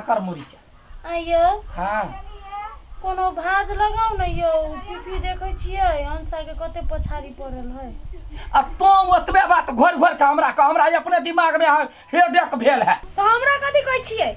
पकड़ मुड़ी के। आइयो। हाँ। कोनो भाज लगाउ ने यौ, पीपी देखै छियै अंशा के कते पछाड़ी पड़ल है। आ तों ओतबे बात घोरि घोरि के हमरा कह, हमरा अपने दिमाग में हेडेक भेल है। तऽ हमरा कथी कहै छियै?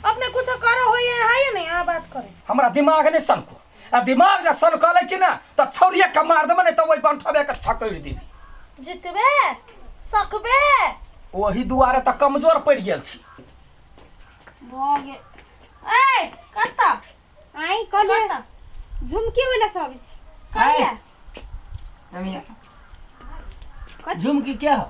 अपने कुछो करऽ होइए है नहि, अहाँ बात करै छी। हमरा दिमाग नहि सनको, आ दिमाग जे सनकलै कि ना तऽ छौड़िए के मार देबै, नहि तऽ ओहि बंठबे के छकड़ि देबै। जितबे सकबे। ओही दुआरे तऽ कमजोर पड़ि गेल छी। भऽ गेल। ए कतऽ? आइ कहलियै कतऽ? झुमकी वाला सब छी। कहिया? झुमकी क्या हो?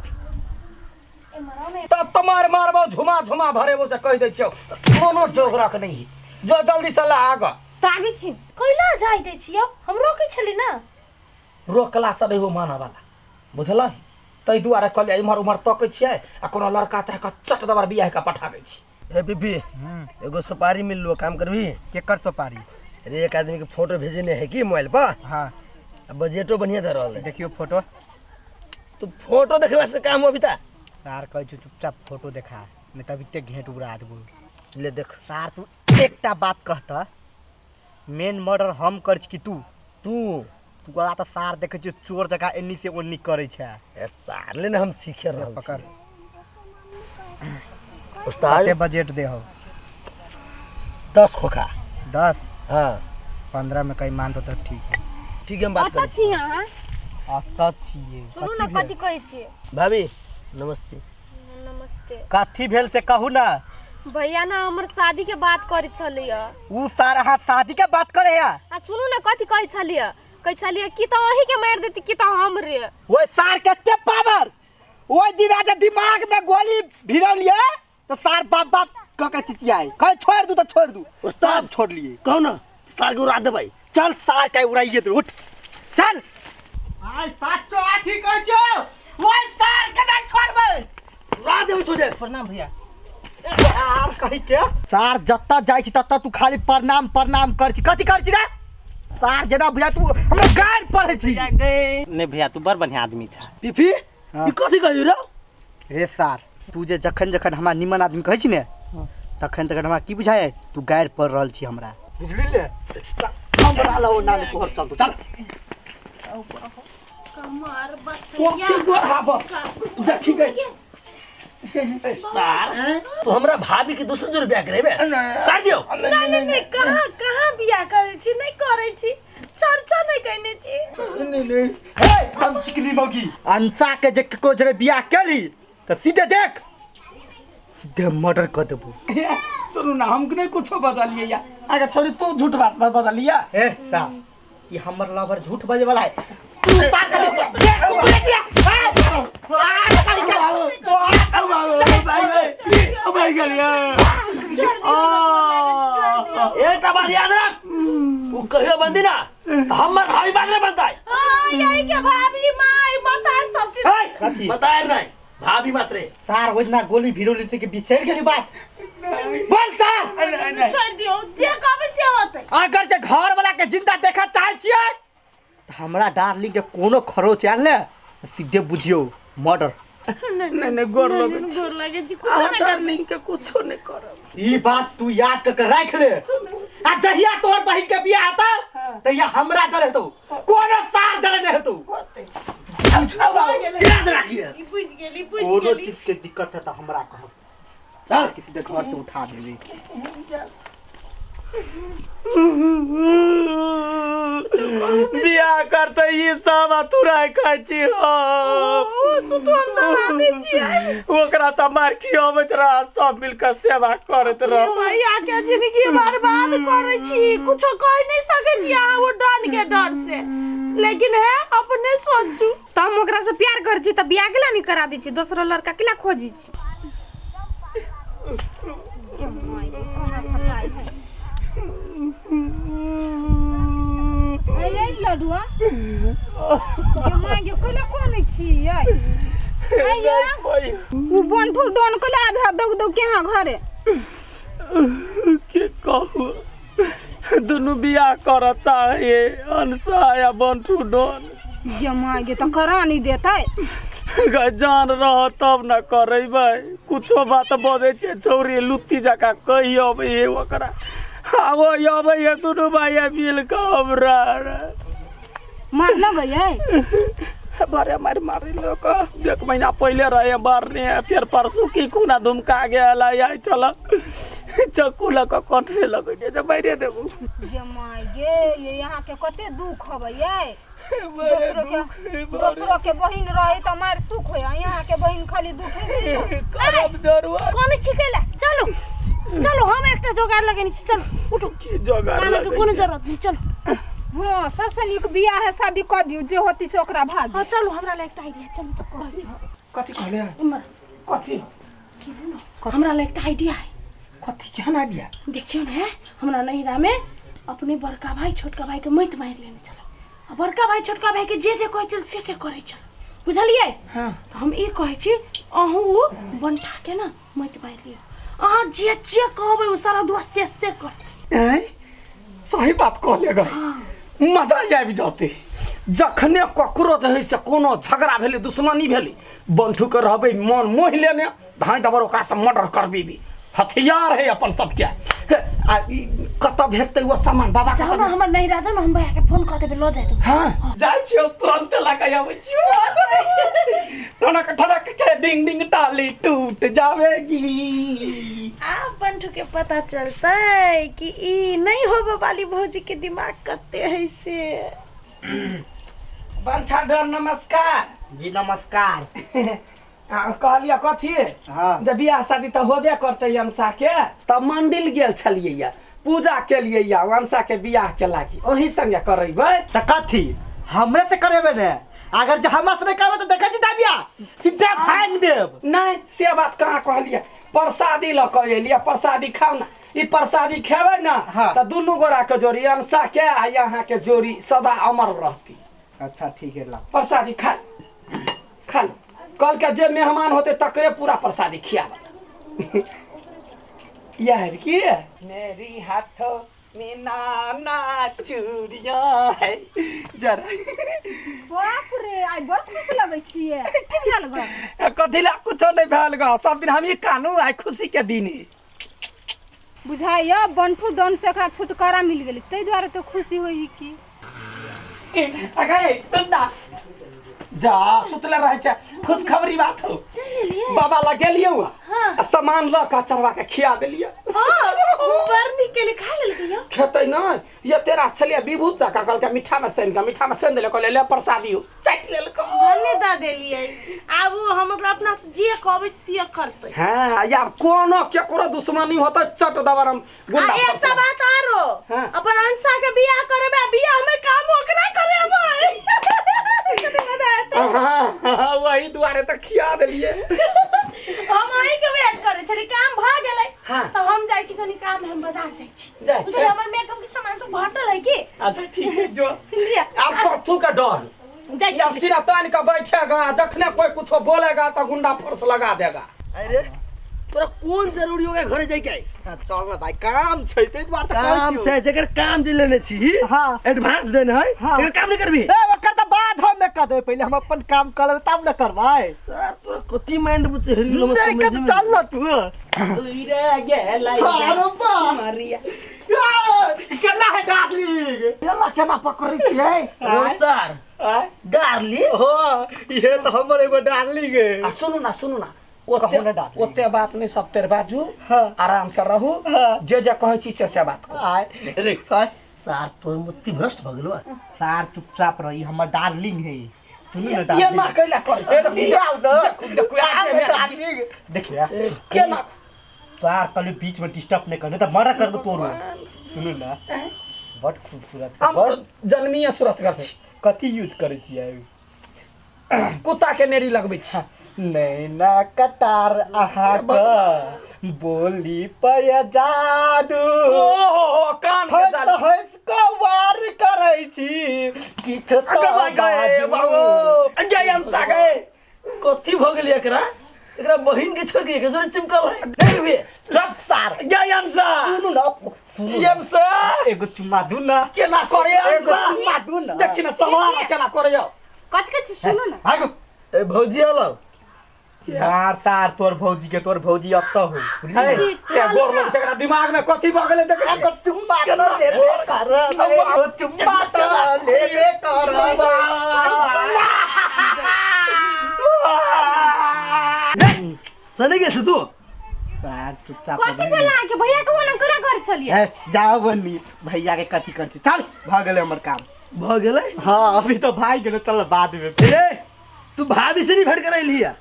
एम्हर आउ ने। तब तुम्हार मारबो झुमा झुमा भरेबो से कहि दै छियौ, कोनो जोगरक नहीं है, जो जल्दी से ला आग। तऽ आबै छी। कैला जाय दै छियौ? हम रोकै छली ना। रोकला से नहीं हो मानऽ वाला, बुझलही? ताहि दुआरे कहलियै इम्हर उम्हर तकै छियै आ कोनो लड़का चाहे कऽ चट दबर बियाह कऽ पठा दै छी। ए बीबी, एगो सुपारी मिललो, काम करबी? केकर सुपारी? अरे एक आदमी के फोटो भेजने है की मोबाइल पर। हाँ। आ बजटो बढ़िया दे रहल है। देखियो फोटो। तू फोटो देखला से काम हो अभी ता? सार कहै छौ चुपचाप फोटो देखा, नहीं तब इते घेंट उड़ा देबो। ले देख। सार तू एकटा बात कहता, मेन मर्डर हम कर छी कि तू? तू। तोरा तऽ सार देखै छियौ चोर जकाँ एन्नी से ओन्नी करै छै। ए सार ले ने हम सीखे रहल छी। पकड़। उस्ताद। कते बजट दे हो? 10 खोखा। 10? हाँ। 15 में कहीं मान दो तो ठीक है। ठीक है, हम बात कतऽ करै छी अहाँ? अतऽ छियै। सुनू ने कथी कहै छियै। भाभी नमस्ते। नमस्ते। कथी भेल से कहू ना। भैया ना हमर शादी के बात करै छलियै। उ सार अहाँ शादी के बात करे है? आ सुनू ना कथी कहै छलियै, कहै छलियै कि तऽ अहीं के मारि देती कि तऽ हमरे। ओइ सार के एते पावर, ओइ दिन जे दिमाग में गोली भिरौलियै तऽ सार बाप बाप कऽ के चिचियाए, कहे छोड़ दू तऽ छोड़ दू। उस्ताद। तब छोड़लियै। कहू ना सार के उड़ा देबै। चल सार के उड़ाइए दू, उठ चल। आइ सात सौ आठ ही कहै छियौ, ओइ सार के नहि छोड़बै। उड़ा देबै सोझे। प्रणाम भैया। सार कही के सार जतऽ जाइ छी ततऽ तू खाली प्रणाम प्रणाम कर छी, कथी कर छी रे सार? जेना बुझा तू हमरा गारि पढ़ै छी। नहीं भैया तू बड़ बढ़िया आदमी छा। पीपी हाँ। ई कथी कहियो रे? रे सार तू जे जखन जखन हमरा निमन आदमी कहै छी ने तखन तखन हमरा की बुझाय तू गारि पढ़ रहल छी हमरा, बुझली ने? हमरा लओ ना तोहर चलतो चल। कमर बतैया। कोथी गोहाब देखी गई। ए सार तू हमरा भाभी के दोसर जोर बियाह करेबे? सार दियो। नहीं नहीं नहीं, कहाँ कहाँ बियाह करै छी? नहीं करै छी, चर्चा नहीं कयने छी। नहीं नहीं। हे चल चिकनी मौगी, अंसा के जे ककरो जरे बियाह केली तऽ सीधे देख सीधे मर्डर कर देबो। सुनू ना, हम नहीं कुछो बजलियै या आगे छोड़ी, तू झूठ बात बजलिया। ए साहब ई हमर लवर झूठ बजे वाला है। तू सार के देख, देख, तू बोले छिया। ए, सार कहि के, भाई गेलियै। एकटा बात याद रख, उ कहियो बंदी ना त हमर भाभी बात नहीं बनता है। हाँ, यही के भाभी माय मतार सब चीज। है कथी? बताए नहीं भाभी मात्रे। सार ओजना गोली भिरोली से के बिछड़ गेली बात। बोल सार। छोड़ दियो, जे कहबै से होतै। अगर जे घर वाला के जिंदा देखा चाहे छियै त हमरा डार्लिंग के कोनो खरोच आयल ने सीधे बुझियो मर्डर। नहीं नहीं गोर लगै छी। गोर लगै छी, कुछो अहाँ नहि करब। डार्लिंग के कुछो नहीं करब। ई बात तू याद कर के राख ले, आ जहिया तोहर बहिन के बियाह हेतौ तहिया हमरा जरे हेतौ, कोनो सार जरे नहि हेतौ। याद रखिए। ई बुझि गेली, बुझि कोनो गेली। चीज के दिक्कत है त हमरा कहब, चल। किसी के घर से उठा देबी। बियाह करते ई सब अथुरा खाइ छी हम। ओ सुतु, हम दबा दै छियै। ओकरा सब मार खियाबैत रह, सब मिलकर सेवा करैत रह। भैया के जिंदगी बर्बाद करै छी, कुछो कहि नहीं सकै छी अहाँ वो डन के डर से, लेकिन है अपने सोचू। तऽ हम ओकरा से प्यार करै छी तऽ बियाह केला नहीं करा दै छी? दोसरो लड़का केला खोजै छी? अरे लडुआ गे माय गे, कैला कोनै छी यै? अइया उ बनठू डोन कैला आबे है दौग दौग के यहाँ घरे? के कहू, दुनू बियाह करऽ चाहे अंशा या बंठू डोन। गे माय गे, तऽ करा नहीं देतै। गै जान रह तब न करेबै। कुछो बात बजै छै छौरी लुत्ती जकाँ कहि अबै हे ओकरा। आ ओ अबै हे दुनू भाइ मिल कऽ हमरा मारलो गई बड़े मारि मारि लोक। एक महीना पहले रहे मारने, फिर परसू की कोना धुमका गेल आइ चल चक्कू लऽ कऽ कटरे लगैने जे मारिए देबू। गे my गे, ये यहाँ के कते दुख हबै ये। दोसरो के दोसरो के बहिन रहे त मार सुख होय, यहाँ के बहिन खाली दुखे देत। करब जरूर। कोन छिकेला? चलू चलू, हम एकटा जोगाड़ लगेने छी, चलू उठू। की जोगाड़ कानके लगेने? कोनो जरूरत नहीं, चलू। हाँ, सबसे नीक बियाह है शादी कर दियो, जे होती से ओकरा भाग। हाँ चलू, हमरा लग एकटा आइडिया, चलू त कहै छी। कथी कहले? इमर कथी? सुनू न, हमरा लग एकटा आइडिया है। कथी केहन आइडिया? देखियो न, हमरा नैहरा में अपने बड़का भाई छोटका भाई के मति मारि लेने छल। आ बड़का भाई छोटका भाई के जे जे कहै छल से से करै छल, बुझलियै? हाँ। त हम ई कहै छी अहूँ बंठा के ना मति मारि लिअ, अहाँ जे जे कहबै ओ सारा दुआ से से करतै। आँय, सही बात कहले गए, मजा आबि जतै। जखने ककरो जे है से कोनो झगड़ा भेलै, दुश्मनी भेलै, बंठू के रहबै मन मोहि लेने, धाँइ दबर ओकरा से मर्डर करबीबी। हथियार है अपन सबके। आ ई कतऽ भेटतै ओ सामान बाबा? जाउ न हमर नैहरा जाउ न, हम भैया के फोन कऽ देबै, लऽ जाय। हाँ जाइ छियौ, तुरन्ते लऽ कऽ आबै छियौ। ठनक ठनक के डिंग डिंग टाली टूट जावेगी। आब बंठू के पता चलतै कि ई नहीं होबे वाली भौजी के दिमाग कते है से। बंठा डर नमस्कार। जी नमस्कार। कहलियै कथी? हाँ। जे बियाह शादी तऽ होबे करतै अंशा के, तऽ मंदिर गेल छलियै या पूजा केलियै या अंशा के बियाह के लागी, ओही संगे करेबै। तऽ कथी हमरे से करेबै ने? अगर जे हमरा से नहीं करबै तऽ देखै छी दाबिया सीधा भांग देब। नहीं से बात कहाँ कहलियै, प्रसादी लऽ कऽ एलियै, प्रसादी खाउ ना। ई प्रसादी खेबै ना। हाँ। तऽ दुनू गोरा के जोड़ी, अंशा के आ यहाँ के जोड़ी सदा अमर रहती। अच्छा ठीक है, ला प्रसादी खा खा लो। कल के जे मेहमान होते तकरे पूरा प्रसादी खियाब। यह की मेरी हाथों में नाना चूड़ियां है जरा। बाप रे, आइ बड़ खुश लगै छियै। की भेल ग? कथी ला कुछो नहीं भेल ग, सब दिन हम ही कानू, आइ खुशी के दिन है। बुझाइया बनफू डन से एकरा छुटकारा मिल गेलै, ताहि दुआरे तो खुशी होई की। अगे सुन ना, जा सुतले रहै छै, खुशखबरी बात हो। बाबा लग गेलियौ आ सामान लऽ कऽ चढ़वा के खिया देलियै। हाँ, उ बड़ नीक केले, खा लेलकै यौ। खेतै नहि, ये तेरा छलियै विभूत जकाँ, कहलकै मीठा में सैन कऽ, मीठा में सैन देलकै, कहलियै ले प्रसादी हो, चाटि लेलकै। भने दऽ देलियै, आब उ हम मतलब अपना से जे कहबै से करतै। हाँ, यार कोनो केकरो दुश्मनी होतै चट दबर हम आ गुंडा एकटा फंसा। बात आरो, हाँ। अपन अंशा के बियाह करेबै, आ बियाह में काम ओकरा करेबै। कते मजा एतै। हाँ, वही दुआरे तऽ खिया देलियै। हम अहीं के वेट करै छली, काम भऽ गेलै। हाँ। तऽ हम जाइ छी कनी काम, हम बाजार जाइ छी। जाइ छी? बुझलियै, हमर मेकअप के सामान सब घटल है की। अच्छा ठीक है, जो लिअ। आब कथू के डर? जाइ अब छी। सीना तान के बैठेगा, जखने कोई कुछो बोलेगा तो गुंडा फोर्स लगा देगा। अरे तोरा कोन जरूरी हो गया घरे जाय के? चल ना भाई, काम छै ताहि दुआरे तऽ कहै काम छियौ। छै, जेकर काम जे लेने छी, हाँ। एडवांस देने है, हाँ। तेकर काम नहीं करबी। ए ओकर तऽ बाद हम कऽ देबै, पहिले हम अपन काम कऽ लेबै तब ने करबै। सर तोरा कथी माइंड बुझे हेरी गेलो, नहीं समझ कऽ चल ना तू। रे गेलै अरे बा मरिया केना है डार्लिंग? केना केना पकड़ै छियै? ओ सर डार्लिंग हो, इहे तऽ हमर एगो डार्लिंग है। आ सुनू ना, सुनू ना, कहू ना डार्लिंग। ओते बात नहीं, सब तेर बाजू। हाँ। आराम से रहू। हाँ। जे जे कहै छी से से बात करू। आय रे आय सर तोर मोती भ्रष्ट भ गेलो। सार चुपचाप रही, हमर डार्लिंग है, सुनू ना ये डार्लिंग। ना कैला करै छै? जाउ ना। देखू देखू आउ आगे ना डार्लिंग, देखिए केना तोहार कहलियो बीच में डिस्टर्ब नहीं करने, तऽ मर्डर करबो तोरो। सुनू ना, बड खूबसूरत। हम बड तऽ जन्मीय सूरतगर छी। कथी यूज करै छियै? कुत्ता के नेरी लगबै छी। नैना कटार अहाँके बोली पय जादू, ओहो कान के हंस जाली। हंस कऽ वार करै छी किछु अगे तऽ भाई गए बाजू। बाबू गए अंसा गए। कथी भ गेल एकरा? एकरा बहिन के छोड़ के एकरा जोरे चिपकल है नहीं बे? चुप सार। गए अंसा। सुनू ना, सुनू ना। अंसा एगो चुम्मा दू ना। केना करे एगो अंसा? चुम्मा दू ना। देखी ना सवाल केना करे कथी के छी? सुनू ना। भागू। ए भौजी आलो यार तार तोर भौजी के तोर भौजी अब तो हो हे गोर लग जकरा दिमाग में कथी भऽ गेलै देख चुम्मा तो लेबे करब चुम्मा तो लेबे करब सने गेल तू यार चुपचाप कथी भेल अहाँके भैया के ओना करा कर छलियै ए जाओ बन्नी भैया के कथी कर छी चल भऽ गेलै हमर काम भऽ गेलै हाँ अभी तो भाई गेलै चल बाद में रे तू भाभी से नहीं भेंट करैली है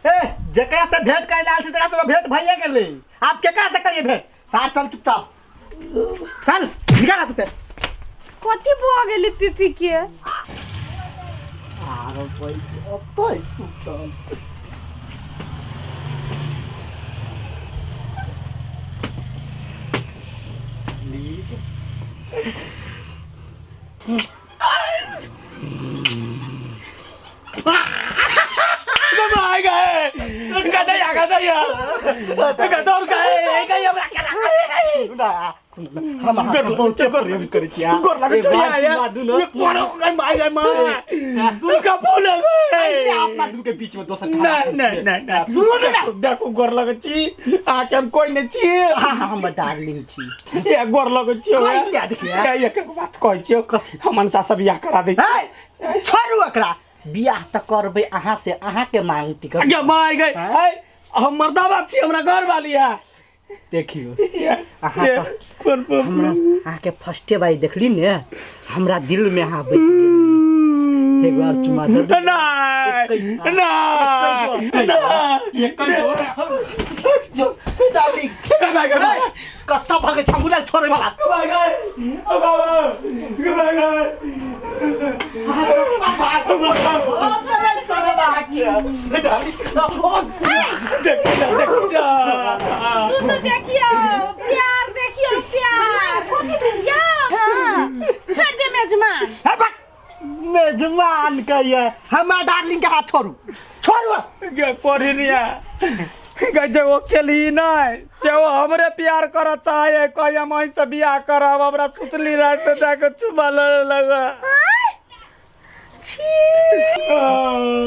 ए जकरा से भेंट करे आयल छी तकरा से तो भेंट भइए गेलै आब केकरा से करिए भेंट सार चल चुपचाप चल निकाल हाथ से कथी भऽ गेलै पीपी के आरो भाई ओतै सुतल भाग गए गदैया गदैया गदौर गए गई हमरा करा हम अहाँके बहुते प्रेम करै छी आ। गोर लगे एक बार चुमा दू न। ये कोन गई माय गई माय का फूल गए अपना दुनू के बीच में दोसर नहीं नहीं नहीं नहीं सुनो ना देखो गोर लगे छी आ के हम कोई नहीं छी हाँ हाँ हमर डार्लिंग छी ये गोर लगे छी कोई नहीं देखिए। ये एक बात कहै छी हम मनसा से बियाह करा दै छी छोड़ू एकरा बियाह तऽ करबै अहाँ से अहाँ के मांग टिकत गे माय गई है हम मर्दाबा छी हमरा घर वाली है देखियो अहाँ कोन हमरा अहाँके फर्स्टे बार देखली ने हमरा दिल में अहाँ बैठ गेली। एक बार चुमा दे नहीं नहीं नहीं जो डार्लिंग कत्ता भागे छामुरा छोड़े वाला दुनू देखियौ प्यार देखियौ प्यार यौ हाँ, छोड़ि दे मेजमान मेजमान कहिए हमरा डार्लिंग के हाथ छोड़ू छोड़ू पढ़िया गजे ओ केली नहीं से ओ हमरे प्यार कर चाहे कही हम अहीं से बियाह करब हमरा सुतली रात में जाके चुमा लेने लगा छी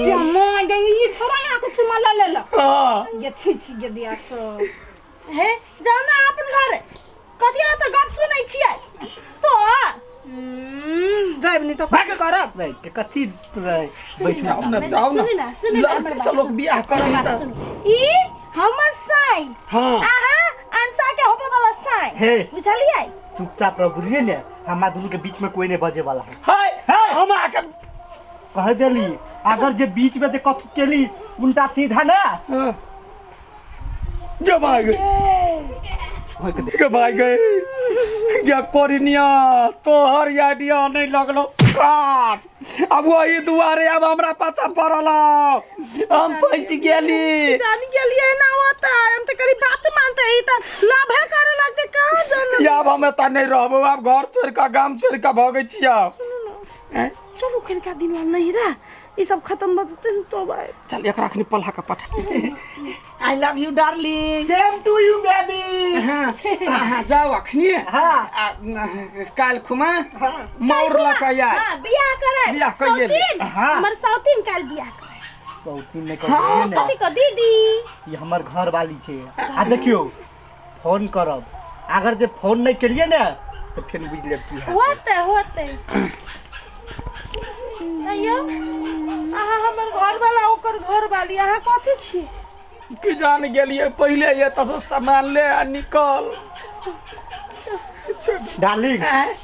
जे माय गई ई छोरा यहाँ के चुमा ल लेलक हाँ गे छी छी गे दिया सब हे जाउ ने अपन घर कथी अहाँ गप सुनै छियै तो जाइब नहीं तो कथी करब नहीं के कथी बैठ जाओ ना जाओ ना सुनू ना, सुनू ना, लड़की से लोग बियाह करे बात सुनू। ई हमर साई हाँ अहाँ अंसा के होबे वाला साई हे। बुझलियै चुपचाप रह बुझलिए ने हमरा दुनू के बीच में कोई नहीं बजे वाला है हाय हम आके कह देली अगर जे बीच में जे कथी केली उल्टा सीधा ना जब आ गए जब आ गए या कोरिनिया तोहर आइडिया नहीं लगलो काज अब वही दुआरे अब हमरा पाछा पड़ल हम फंस गेली जान गेलियै ना होता हम तऽ करी बात मानते ही तऽ लाभे करे लगते कहाँ जान अब हम एतऽ नहीं रहबो अब घर छोड़ कऽ गाम छोड़ कऽ भगै छियै आँय? चलू कनिका दिन ला नहीं रह ई सब खत्म भऽ जेतै ने तब आयब चल एकरा अखनी पल्हा के पठा I love you darling same to you baby हाँ हाँ जाओ अखनी हाँ। काल्हि खुमा मौर लऽ कऽ आयल हाँ बियाह करे बियाह कइए ले। सौतीन हाँ। हमर सौतीन काल्हि बियाह करे सौतीन ने हाँ, कह ने कथी कह दीदी ई हमर घर वाली छे आ देखियो फोन करब अगर जे फोन नहीं केलिए ने तो फिर बुझ लेब की है होते होते अयो अहाँ हमर घर वाला ओकर घर वाली अहाँ कथी छी की जान गेलिए पहिले ये तऽ सामान ले आ निकल डार्लिंग आँय?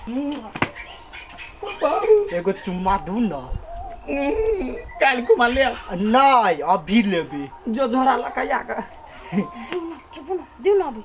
बाबू एगो चुम्मा दू न काल्हि खुमा ले नहीं अभी लेबी जो झोरा लऽ कऽ आ कऽ चुप न दिउ न अभी